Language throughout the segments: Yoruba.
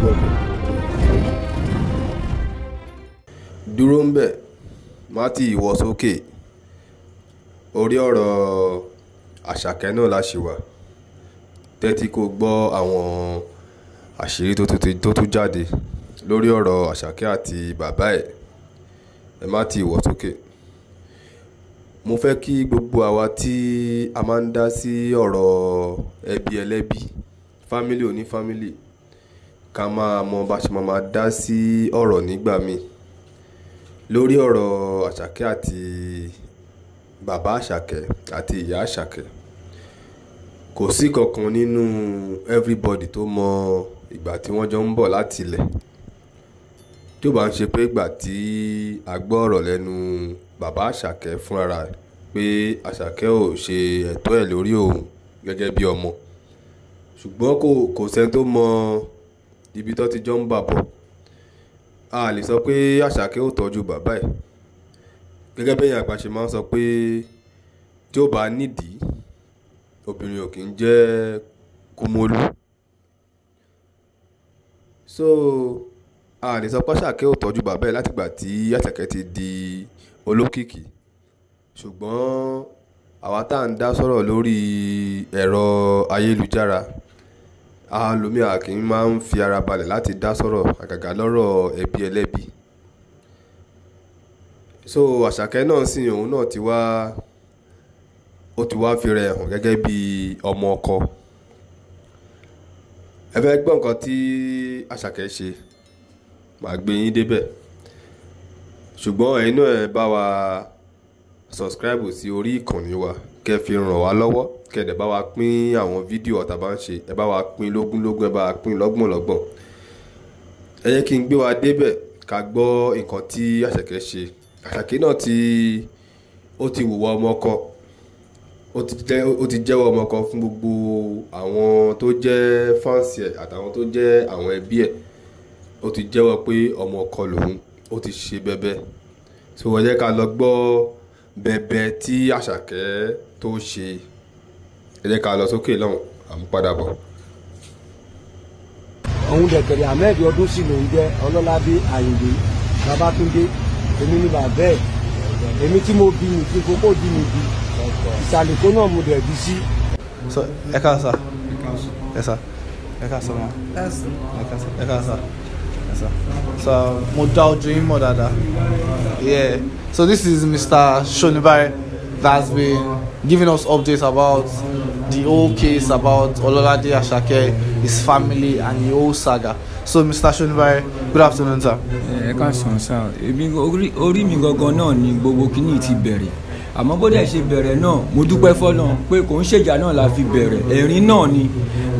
Gbọ́. Dúró ń bẹ̀, má tí ì wọ sókè. Orí ọ̀rọ̀ Àṣàkẹ́ náà la ṣì wà. Tẹ́tí kó gbọ́ àwọn àṣírí tó tún jáde lórí ọ̀rọ̀ Àṣàkẹ́ àti bàbá ẹ̀. Ẹ má tí ì wọ sókè. Mo fẹ́ kí gbogbo àwa tí a máa ń dá sí ọ̀rọ̀ ẹbí ẹlẹ́bí, family oní family, ká máa mọ bá ṣe máa dá sí ọ̀rọ̀ nígbà míì. Lórí ọ̀rọ̀ Àṣàkẹ́ àti bàbá Àṣàkẹ́ àti ìyá Àṣàkẹ́, kò sí kankan nínú everybody tó mọ ìgbà tí wọ́n jọ ń bọ̀ láti ilẹ̀. Tí ó bá ń ṣe pé ìgbà tí a gbọ́ ọ̀rọ̀ lẹ́nu bàbá Àṣàkẹ́ fúnra rẹ̀ pé Àṣàkẹ́ ò ṣe ẹ̀tọ́ ẹ̀ lórí òun gẹ́gẹ́ bí ọmọ. Ṣùgbọ́n kò sẹ́ni tó mọ ibi tó ti jọ ń bà bọ̀. A lè sọ pé Àṣàkẹ́ ò tọ́jú bàbá ẹ̀. Gẹ́gẹ́ bí ẹ̀yin àgbà ṣe máa ń sọ pé tí ó bá nídìí, obìnrin ò kí ń jẹ́ kúmólú. So a lè sọ pé Àṣàkẹ́ ò tọ́jú bàbá ẹ̀ láti ìgbà tí Àṣàkẹ́ ti di olókìkí. Ṣùgbọ́n àwa tá ń dá sọ̀rọ̀ lórí ẹ̀rọ ayélujára, ẹlòmíì a kì í máa ń fi ara balẹ̀ láti dá sọ̀rọ̀ àgàgà lọ́rọ̀ ẹbí ẹlẹ́bí. So Àṣàkẹ́ náà sì òun náà ti wá, ó ti wá fi rẹ̀ hàn gẹ́gẹ́ bí ọmọ ọkọ. Ẹ fẹ́ gbọ́ nǹkan tí Àṣàkẹ́ ṣe, màá gbé yín débẹ̀. Ṣùgbọ́n ẹ̀yin náà ẹ bá wa subscribe sí orí ìkànnì wa, kẹ́ fi ràn wá lọ́wọ́, kẹ́ dẹ̀ bá wa pín àwọn fídíò tá bá ń ṣe, ẹ bá wa pín lógúnlógún, ẹ bá wa pín lọ́gbọ̀nlọ́gbọ̀n. Ẹ jẹ́ kí n gbé wa débẹ̀ ká gbọ́ nǹkan tí Àṣàkẹ́ ṣe. Àṣàkẹ́ náà ó ti wùwà ọmọ ọkọ, ó ti jẹ́wọ́ ọmọ ọkọ fún gbogbo àwọn tó jẹ́ fáǹsì ẹ̀ àtàwọn tó jẹ́ àwọn ẹbí ẹ̀. Ó ti jẹ́wọ́ pé ọmọ ọkọ lòun, ó ti ṣe bẹbẹ. So ẹ jẹ́ ká lọ gbọ́ bẹbẹ tí Àṣàkẹ́ tó ṣe. Ẹ jẹ́ ká lọ sókè lọ́hùn, à ń padà bọ̀. Òun dẹ̀kẹ̀rẹ̀ Ahmed Ọdúnsì ló ń jẹ́ Ọlọ́ládé Àyìndé Babátúndé. Èmi ni bàbá ẹ̀. Èmi tí mo bí mi tí kókó dí mi bí. Ìsàlẹ̀ kó náà mo dẹ̀ bí sí. So ẹ káàsà. Ẹ sà. Ẹ káàsà ma. Ẹ káàsà. Ẹ sà. So mo dá ojú yín mọ̀ dáadáa. Yeah. So this is Mr. Shonibare that's been giving us updates about the whole case about Ololade Asake, his family, and the whole saga. So Mr. Shonibare, good afternoon, sir. Ẹ káàsán sá. Èmi orí mi gangan náà ni gbogbo kíní ti bẹ̀rẹ̀. Àmọ́ bó dẹ̀ ṣe bẹ̀rẹ̀ náà, mo dúpẹ́ fọ́lọ́run pé kò ń ṣèjà náà la fi bẹ̀rẹ̀. Ẹ̀rín náà ni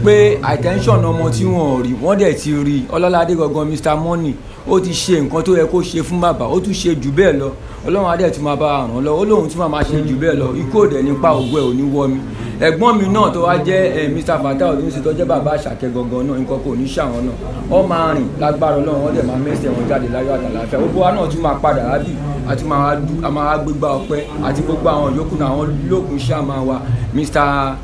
pé attention ọmọ tí wọ́n rí, wọ́n dẹ̀ ti rí. Ọlọ́ládé gangan Mr. Money, ó ti ṣe nǹkan tó yẹ kó ṣe fún bàbá, ó tún ṣe jù bẹ́ẹ̀ lọ. Ọlọ́run á dẹ̀ tún máa bá ràn lọ, ó lóun tún máa ṣe jù bẹ́ẹ̀ lọ. Ikú ò dẹ̀ nípa ògo ẹ̀ ò ní wọ́ mi. Ẹ̀gbọ́n mi náà tó wá jẹ́ Mr. Fatai Ọdúnsì tó jẹ́ bàbá Àṣàkẹ́ gangan náà, nǹkan kò ní ṣàwọn náà. Ó máa rìn lágbára Ọlọ́run, wọ́n dẹ̀ máa mẹ́sẹ̀ wọn jáde láyọ̀ àtàlàáfíà. Gbogbo wa náà tún máa padà rábì, àti máa gbégbá ọpẹ́ àti gbogbo àwọn yòókù náà, àwọn lókun ṣáà máa wà. Mr.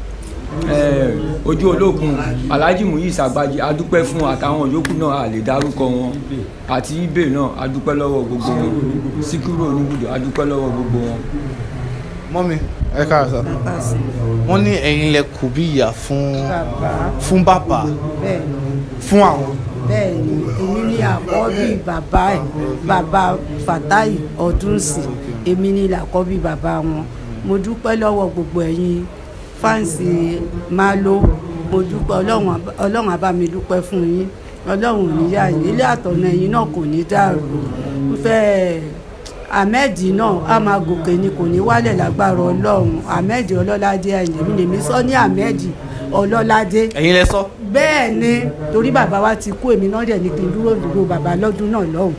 Ojú olókun Alhaji Muyiz Agbaji, adúpẹ́ fún àtàwọn yòókù náà, a lè dárúkọ wọn, àti Ibe náà, adúpẹ́ lọ́wọ́ gbogbo wọn. Síkírù Oníbùdó, adúpẹ́ lọ́wọ́ gbogbo wọn. Mọ́mi, ẹ káàsán. Wọ́n ní ẹ̀yin lẹ kù bí ìyá fún bàbá, fún àwọn. Bẹ́ẹ̀ni, èmi ni àkọ́bí bàbá ẹ̀, bàbá Fatai Ọdúnsì, èmi ni àkọ́bí bàbá wọn. Mo dúpẹ́ lọ́wọ́ gbogbo ẹ̀yin fáǹsì Malo, mo dúpẹ́. Ọlọ́run á bá mi dúpẹ́ fún yín. Ọlọ́run ò ní yà yín, ilé àtọ̀nà ẹ̀yin náà kò ní dàrú. Mo fẹ́ Ahmed náà á máa gòkè ni, kò ní wálẹ̀ lágbára Ọlọ́run. Ahmed Ọlọ́ládé Àyìndé, mi lèmi sọ ní Ahmed Ọlọ́ládé. Ẹ̀yin lẹ sọ. Bẹ́ẹ̀ ni, torí bàbá wa ti kú, èmi náà dẹ̀ ní kí n dúró dúró bàbá lọ́dún náà lọ́hùn.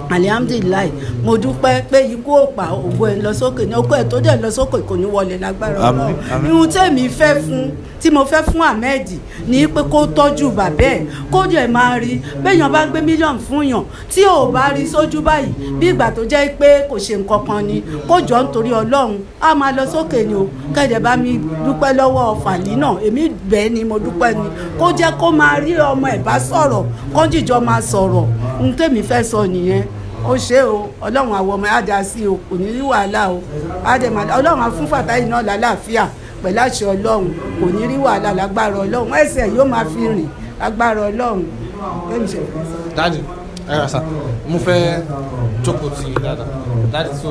Alihamdulilayi, mo dúpẹ́ pé ikú ò pa ògo ẹ̀ lọ sókè ní okó ẹ̀ tó dẹ̀ lọ sókè kò ní wọlé lágbára Ọlọ́run. Ihun tèmi fẹ́ fún tí mo fẹ́ fún Ahmed ní pé kó tọ́jú bàbá ẹ̀, kó dẹ̀ máa rí béèyàn bá ń gbé mílíọ̀nù fún yàn tí ò bá rí sójú báyìí bí ìgbà tó jẹ́ pé kò ṣe nǹkan kan ni, kó jọ nítorí Ọlọ́run á máa lọ sókè ni o. Kẹ̀dẹ̀ bá mi dúpẹ́ lọ́wọ́ Fàlí náà, èmi bẹ́ẹ̀ ni mo dúpẹ́ ni, kó jẹ́ kó máa rí ọmọ ẹ̀ bá sọ̀rọ̀, kó jìjọ máa sọ̀rọ̀. Ohun tèmi fẹ́ sọ nìyẹn. Ó ṣe o, Ọlọ́run àwọn ọmọ á dá sí o, kò ní rí wàhálà o, Ọlọ́run á fún Fàtáì náà lálàáfíà pẹ̀lú àṣẹ Ọlọ́run, kò ní rí wàhálà lágbára Ọlọ́run, ẹsẹ̀ yóò máa fi rìn lágbára Ọlọ́run. Daddy, ẹ rà sá, mo fẹ́ jókòó tì yín dáadáa. Daddy, so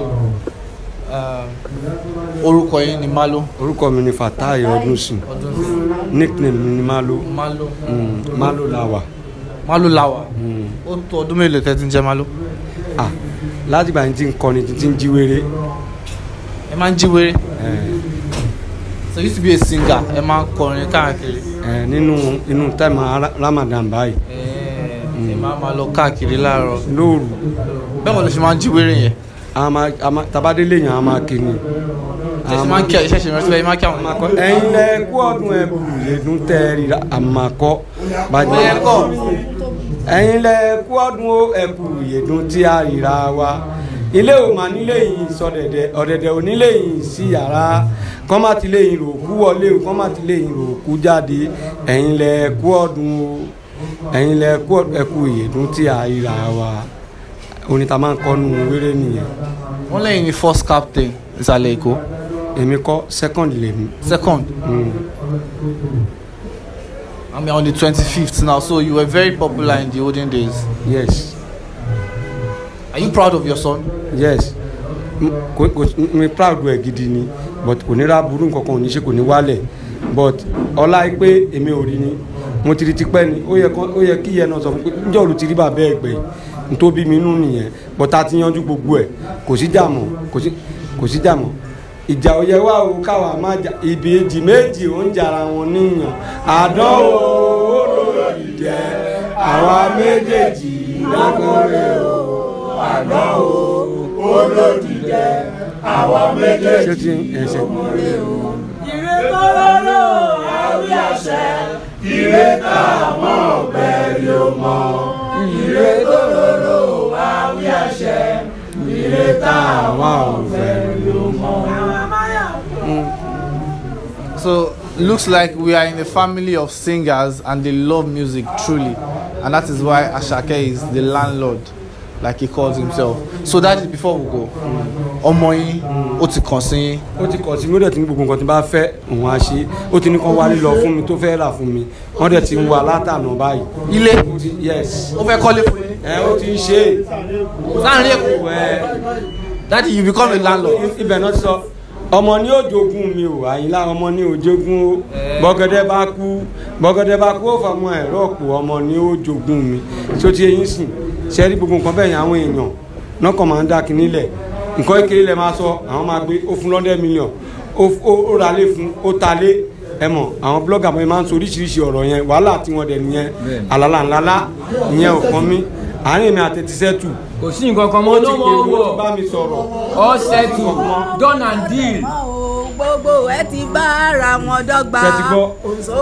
orúkọ yín ni Malo? Orúkọ mi ni Fàtáì Ọdúnsìn, nickname mi ni Malo. Malo. Malo Lawa. Malo Lawa. Ó tó ọdún mélòó tẹ́ ti ń jẹ́ Malo? Ah, láti ìgbà yẹn tí ń kọrin tí ń jí wéré. Ẹ máa ń jí wéré? So you used to be a singer, ẹ máa ń kọrin káàkiri. Nínú inú táìmù Ramadan báyìí. Ẹ máa lọ káàkiri láàárọ̀. Lóru. Bẹ́ẹ̀ wọ́n lè ṣe máa ń jí wéré yẹn. Tabadélé yẹn a máa kí ni. Ṣé ṣe máa ń kí ẹ ṣe ìrántí bẹ́ẹ̀ máa kí àwọn ọmọ. Ẹ̀yin lẹ kú ọdún ẹ bù lẹ́dún tẹ́ ríra àmàkọ́. Bàjẹ́ kọ́. Ẹ̀yin lẹ kú ọdún ó ẹ̀kú ìyèdún tí a ríra wa. Ilé ò mà nílé yìí sọdẹ̀dẹ̀, ọ̀dẹ̀dẹ̀ ò nílé yìí sí yàrá. Kọ́ má ti lé yìí rò kú wọlé o, kọ́ má ti lé yìí rò kú jáde. Ẹ̀yin lẹ kú ọdún o, ẹ̀yin lẹ kú ẹ̀kú ìyèdún tí a ríra wa. Orin ta máa ń kọ́ nu wéré nìyẹn. Wọ́n lẹ́yìn ni first captain Ìsàlẹ̀ Èkó. Èmi kọ́ second lèmi. Second. I mean, on the 25th now, so you were very popular in the olden days. Yes. Are you proud of your son? Yes. Mi proud ẹ̀ gidi ni, but kò ní ra burú nǹkan kan ò ní ṣe kò ní wálẹ̀, but ọlá pé èmi ò rí ni, mo ti rí tipẹ́ ni, ó yẹ kí ìyẹn náà sọ fún pé ǹjẹ́ òru ti rí bàbá ẹ̀ gbẹ̀yìn, n tó bí mi nú nìyẹn, but a ti yanjú gbogbo ẹ̀, kò sí jà mọ́, kò sí jà mọ́. Ìjà ò yẹ wá o káwa má jà, ìbejì méjì ò ń jara wọn níyàn, àdánwò olórí jẹ àwa méjèèjì lákọrẹ o, àdánwò olórí jẹ àwa méjèèjì lákọrẹ o. Ìrè kọ́lọ́lọ́ àwí àṣẹ, ìrè táwọn ọ̀bẹ yóò mọ̀, ìrè kọ́lọ́lọ́ àwí àṣẹ, ìrè táwọn ọ̀bẹ yóò mọ̀. So looks like we are in a family of singers and they love music truly, and that is why Asake is the landlord, like he calls himself. So that is before we go, ọmọ yín ó ti kàn sí yín. Ó ti kàn sí mi, ó dẹ̀ ti ní gbogbo nǹkan tí bá fẹ́ òun á ṣe, ó ti ní kán wálé lọ fún mi tó fẹ́ rà fún mi, wọ́n dẹ̀ ti ń wá látànà báyìí. Ilé? Yes. Ó fẹ́ kọ́lé fún yín? Ẹ ó ti ń ṣe é. Láàrin Èkó. Daddy, you become a landlord. Ibẹ̀ náà ti sọ. Ọmọ ní ó jogún mi o, Àyìnlá ọmọ ní ó jogún o, bọ́gẹ́dẹ́ bá kú, bọ́gẹ́dẹ́ bá kú ó fọmọ ẹ̀ rọ́pò, ọmọ ní ó jogún mi. Tí ó ti eyín sìn, ṣe rí gbogbo nǹkan bẹ́ẹ̀ yẹn àwọn èèyàn náà kàn máa ń dá kinní lẹ̀. Nǹkan kékeré lẹ máa sọ, àwọn máa gbé ó fún 100 million, ó ra lé fún, ó ta lé. Ẹ mọ̀, àwọn blogger mi máa ń sọ oríṣiríṣi ọ̀rọ̀ yẹn, wàhálà tí wọ́n dẹ̀ nìyẹn, àlàlà ńláńlá ìyẹn ò kàn mí. Àárín mi àti ti sẹ́tù. Kò sí nǹkan kan mọ́, ló mọ̀ wọ̀. Ó ti bá mi sọ̀rọ̀. All settled, done and deal. Gbogbo ẹ ti bá ara wọn dọ́gba. Ṣé ti gbọ́?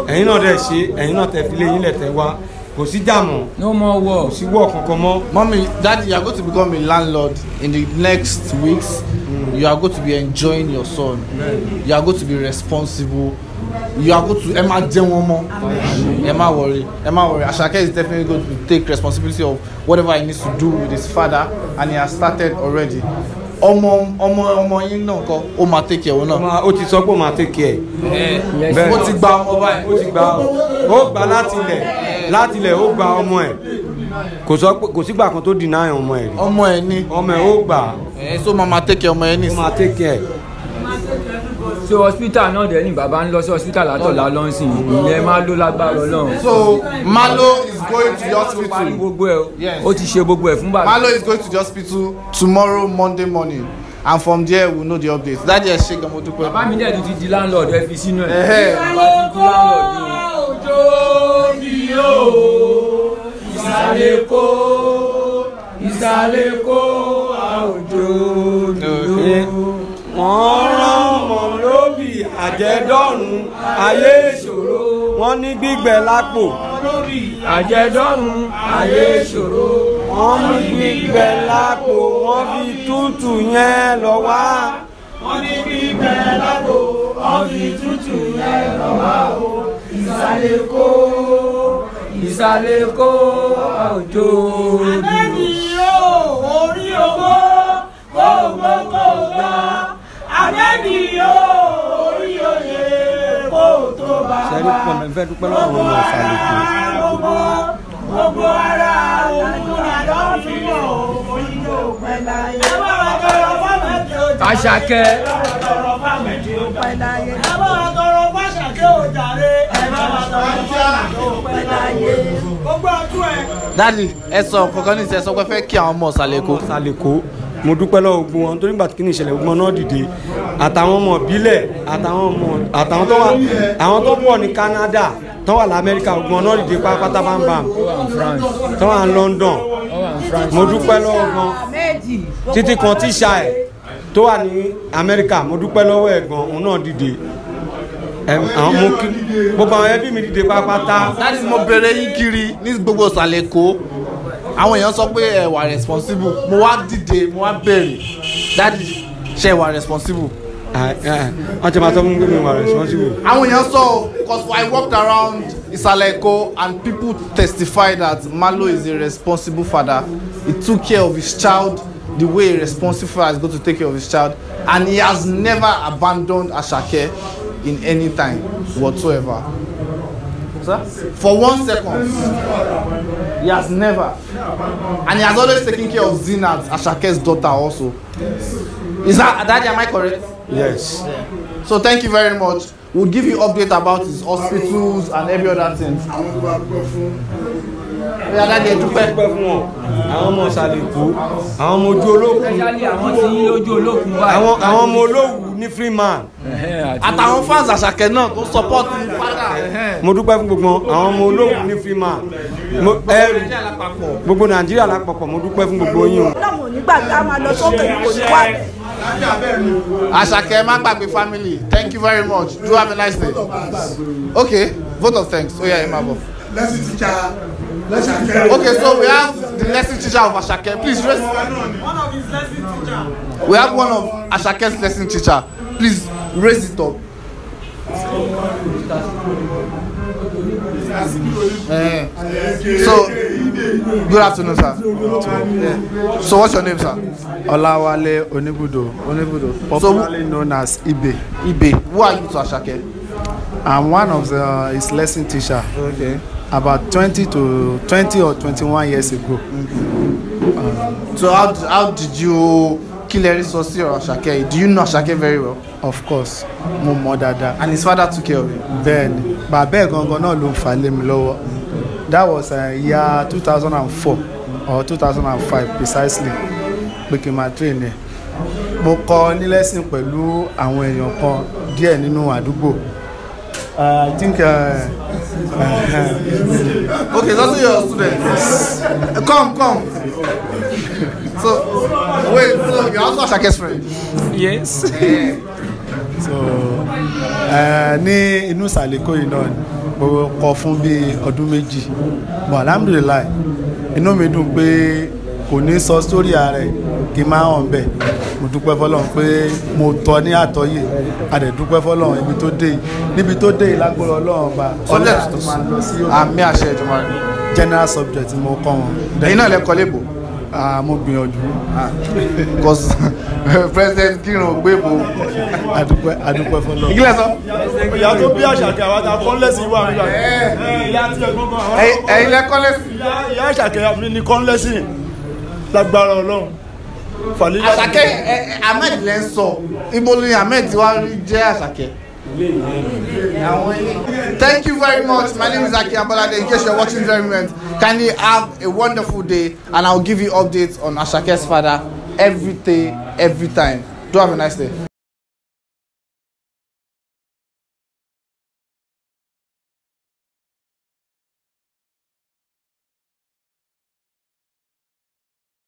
Ẹ̀yin náà dẹ̀ ṣe, ẹ̀yin náà tẹ̀ fi lé yín lẹ̀ tẹ̀ wá. Kò sí jà mọ́. No more war. Kò sí wọ̀ kankan mọ́. Mommy, Daddy, you are going to become a landlord in the next weeks. You are going to be enjoying your son. You are going to be responsible. You are going to ẹ máa jẹun ọmọ. Ẹ má worry, ẹ má worry. Asake is definitely going to take responsibility of whatever he needs to do with his father, and he has started already. Ọmọ ọmọ ọmọ yín náà kọ́, ó máa take care òun náà. Ó ti sọ pé ó máa take care. Ó ti gba ọmọ báyìí. Ó ti gba, ó gba láti ilẹ̀, láti ilẹ̀ ó gba ọmọ ẹ̀. Kò sọ pé kò sígbà kan tó deny ọmọ ẹ̀ rí. Ọmọ ẹ̀ ni. Ọmọ ẹ̀ ó gbà. So máa take care ọmọ ẹ̀ ní. Ó máa take care. So hospital náà dẹ̀ ni bàbá ń lọ sí hospital látọ̀lá lọ́nsìn, ìyẹn máa ló lágbára Ọlọ́run. So Malo is going to the hospital. Gbogbo ẹ̀ ó ti ṣe gbogbo ẹ̀ fún bàbá. Malo is going to the hospital tomorrow Monday morning, and from there we know the update. Daddy ẹ ṣé gan, mo dúpẹ́. Bàbá mi dẹ̀ ti di landlord, ẹ fi sínú ẹ̀. Bàbá ti di landlord o. Òjò mi o, Ìsàlẹ̀ Èkó, Ìsàlẹ̀. Ìsàlẹ̀ Èkó àwùjọ dúró. Wọ́n rán ọmọ lóbì àjẹdọ́rùn ayé ìṣòro. Wọ́n ní gbígbẹ lápò. Àjẹdọ́rùn ayé ìṣòro. Wọ́n ní gbígbẹ lápò, wọ́n fi tútù yẹn lọ wá. Wọ́n ní gbígbẹ lápò, wọ́n fi tútù yẹn lọ wá o. Ìsàlẹ̀ Èkó, Ìsàlẹ̀ Èkó àwùjọ dúró. Àbẹ́ni o, orí owó, kó gbó kó gbá. Àbẹ́ni o, orí oyè, kó tó bá wá. Sẹ́rí pọ̀ mẹ́ fẹ́ dúpẹ́ lọ́wọ́ ọmọ Ìsàlẹ̀ Èkó. Gbogbo ara òun àlọ́ fi mọ̀ òun yóò pẹ́ láyé. Ẹ bá wa tọrọ fáwọn ẹ̀jẹ̀ òjàre. Àṣàkẹ́. Ẹ bá wa tọrọ fáwọn ẹ̀jẹ̀ òjàre. Ẹ bá wa tọrọ fáṣàkẹ́ òjàre. Ẹ bá wa tọrọ fáṣàkẹ́ òpẹ́ láyé. Gbogbo ọdún ẹ. Daddy, ẹ sọ kankan ní ìsẹ sọ pé fẹ́ kí àwọn ọmọ Ìsàlẹ̀ Èkó. Ìsàlẹ̀ Èkó, mo dúpẹ́ lọ́wọ́ gbogbo wọn torí nígbà tí kí ni ìṣẹ̀lẹ̀ gbogbo wọn náà dìde, àtàwọn ọmọ ìbílẹ̀, àtàwọn ọmọ àtàwọn tó wà, àwọn tó pọ̀ ní Canada, tó wà lamẹ́ríkà, gbogbo wọn náà dìde pátápátá bámbám, tó wà ní London. Mo dúpẹ́ lọ́wọ́ gan títí kan tíṣà ẹ̀ tó wà ní Amẹ́ríkà, mo dúpẹ́ lọ́wọ́ ẹ̀ gan, òun náà dìde. Àwọn mo kí gbogbo àwọn ẹbí mi dìde pátápátá. Daddy, mo bèrè yín kiri ní gbogbo Ìsàlẹ̀ Èkó, àwọn èèyàn sọ pé ẹ wà responsible. Mo wá dìde, mo wá béèrè, Daddy, ṣé ẹ wà responsible? Wọ́n ti máa sọ fún mi pé mi wà responsible. Àwọn èèyàn sọ, because I walked around Ìsàlẹ̀ Èkó and people testify that Malo is a responsible father. He took care of his child the way a responsible father is going to take care of his child, and he has never abandoned Asake in any time whatsoever. Sir? For 1 second, he has never, and he has always taken care of Zinat, Asake's daughter also. Is that, Daddy, am I correct? Yes. So thank you very much. We'll give you update about his hospitals and every other thing. Yeah, Daddy, ẹ dúpẹ́. Dúpẹ́ fún wọn, àwọn ọmọ Ìsàlẹ̀ Èkó, àwọn ọmọ ojú olókùn, Especially àwọn tí yín lójú olókùn báyìí. àwọn ọmọ olówù ní Freeman. Àtàwọn fans Àṣàkẹ́ náà tó support the father. Mo dúpẹ́ fún gbogbo wọn, àwọn ọmọ olówù ní Freeman. Ẹrù gbogbo Nàìjíríà lápapọ̀, mo dúpẹ́ fún gbogbo yín o. Ọlọ́run ò ní gbàgbé, a máa lọ sókè kò ní wálẹ̀. Àṣàkẹ́ má gbàgbé family. Thank you very much. Do have a nice day. Okay, vote of thanks. Oh yeah, Emma. Lesson teacher. Okay, so we have the lesson teacher of Asake. Please raise. One of his lesson teacher. We have one of Asake's lesson teacher. Please raise it up. So, good afternoon, sir. Yeah. So, what's your name, sir? Olawale Onibudo. Onibudo. Popularly known as Ibe. Ibe. Who are you to Asake? I'm one of his lesson teacher. Okay. About 20 or 21 years ago. Mm-hmm. So how did you kill Erisosi or Asake? Do you know Asake very well? Of course, mo mọ̀ dáadáa. And his father took care of him. Bẹ́ẹ̀ni, bàbá ẹ̀ gangan náà ló ń fà lé mi lọ́wọ́. That was year 2004 or 2005 precisely pé kí n máa train ẹ̀. Mo kọ́ ní lesson pẹ̀lú àwọn èèyàn kan díẹ̀ nínú àdúgbò. I think. Okay, it's also your student. Yes. Come. So, wait, so you're also Asake's friend? Yes. Yeah. So, ní inú Ìsàlẹ̀ Èkó yìí náà mo kọ́ fún bí ọdún méjì. But alhamdulillah, inú mi dùn pé kò ní sọ sórí ààrẹ kí n máa hàn bẹ́ẹ̀. Mo dúpẹ́ fọlọ́run pé mo tọ́ ní àtọ́yè, a dẹ̀ dúpẹ́ fọlọ́run ibi tó dé yìí, níbi tó dé yìí lágbára Ọlọ́run bá ọlọ́run tó máa lọ sí àmì àṣẹ ìjọba rẹ̀. General subject mo kọ́ wọn. Ẹ̀yin náà lẹ kọ́ lébò. Mo gbìyànjú. Because President Kirun gbébò. Adúpẹ́ fọlọ́run. Ìkílẹ̀ sọ. Ìyá tó bí Àṣàkẹ́ àwọn àti kọ́ńlẹ́sì wà nígbà. Ìyá tí ẹ̀gbọ́n kan. Ẹ̀yin lẹ kọ́ńlẹ́sì. Ìyá Àṣàkẹ́ mi ni kọ́ńlẹ́sì lágbára Ọlọ́run. Àṣàkẹ́ Ahmed lẹ ń sọ, ibo ni Ahmed ti wá rí jẹ́ Àṣàkẹ́. Thank you very much. My name is Akin Abolade. In case you're watching this very moment, kindly have a wonderful day, and I'll give you updates on Asake's father every day, every time. Do have a nice day.